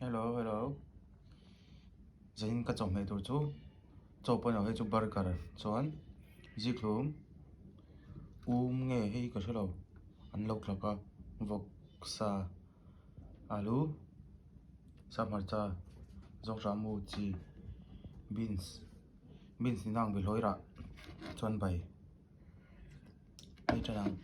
Hello hello zanin ka chawhmeh tur chu chaw pawh ni lo hei chu burger chuan zikhlum um nge hei ka hrelo an lo thlak a vawksa alu sap hmarcha zawnghrah mu chi beans beans ni nang behlawi rah chuan bai hei tah ang.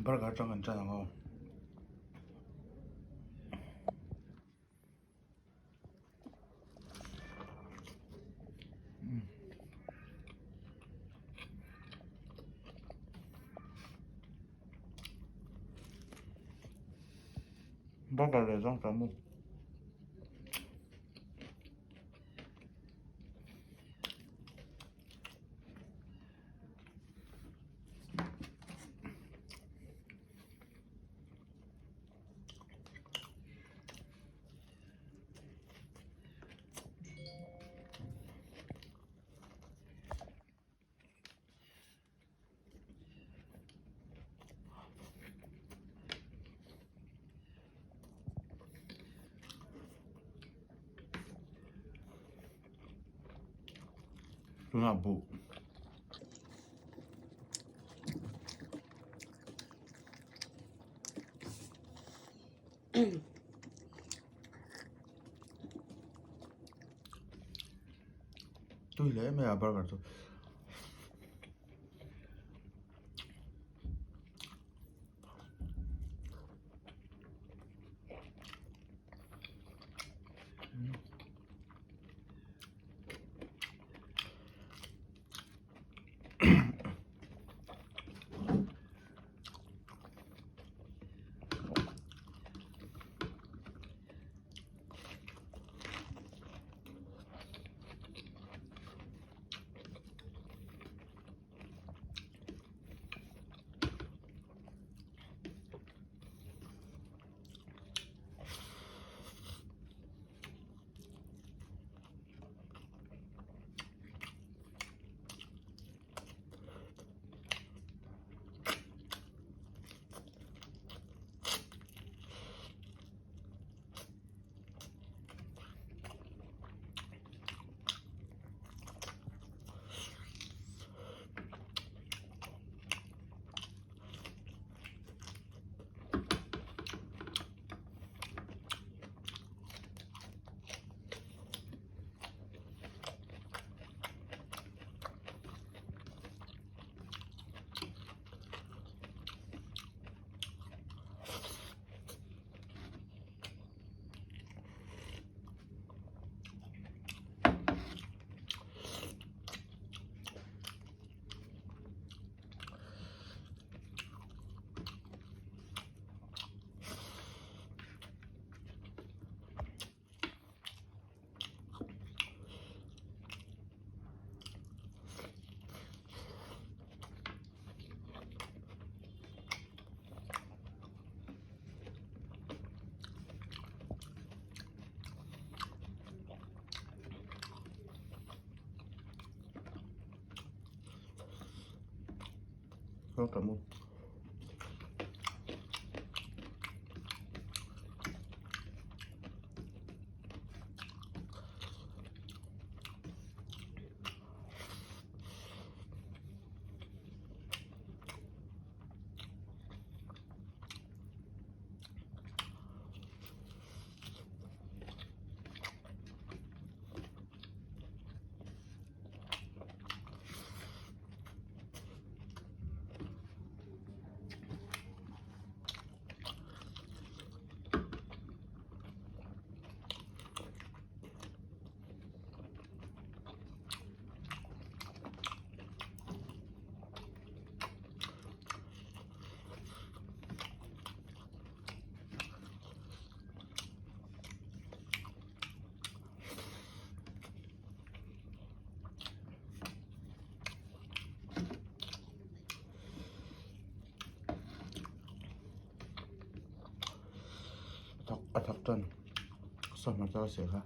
Burger atang kan tan ang aw. Burger leh zawng tam u. Tunah buh. Tui hle mai a burger chu. Cảm ơn. A thak tan sangha char seh kha.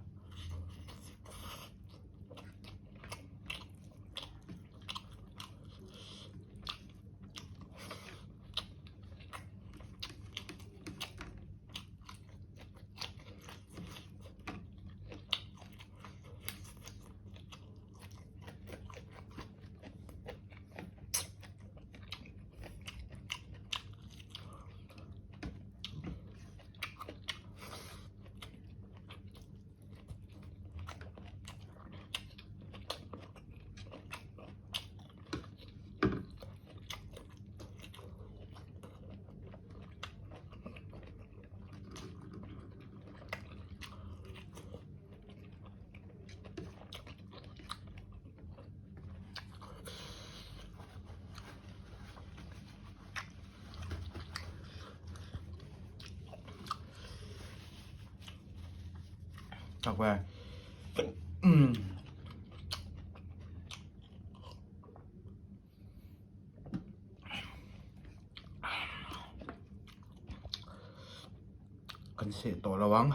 Tak ve. Kan seh tawh lo ang.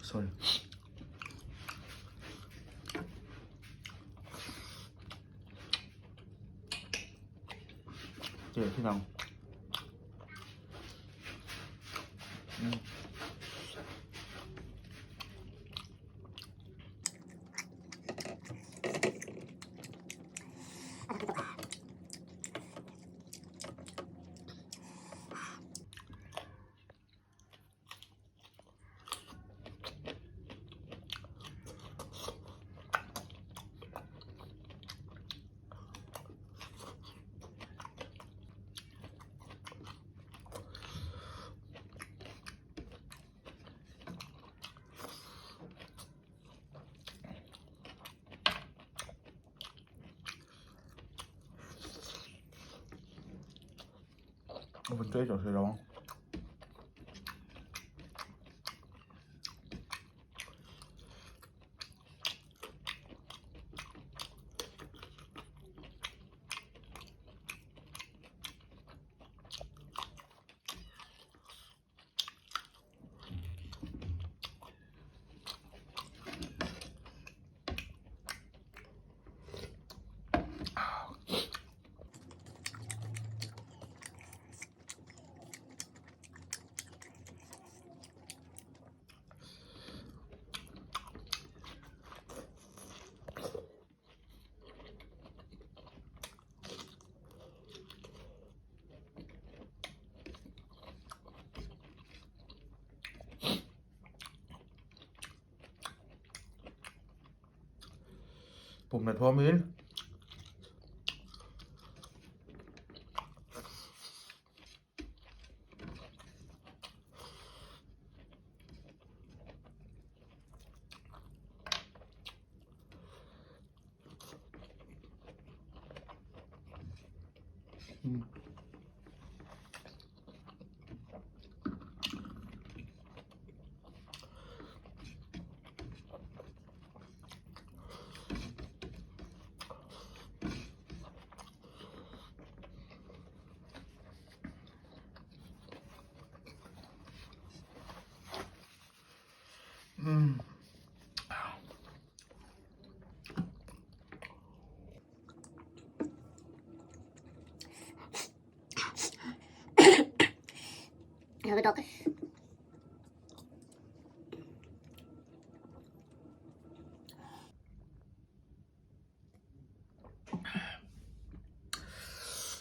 Sorry. Để thế nào? Vun tui tawh hrih lo ang. Pum na thuam in.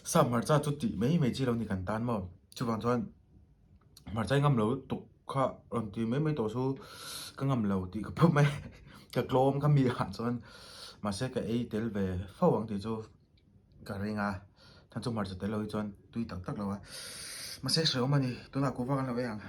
Sap hmarcha chu tih mai mai chi lo ni kan tan maw? Chuvang chuan hmarcha i ngam lo tuk kha rawn ti mai mai tawh chu ka ngam lo tih ka phu mai ka tlawm kha mi ah chuan mahse ka ei tel ve fo ang tih chu ka ring a chuan chu hmarcha tel lo hi chuan tui tak tak lo a mahse hrehawm a ni tunah kuhva kan lo ei ang.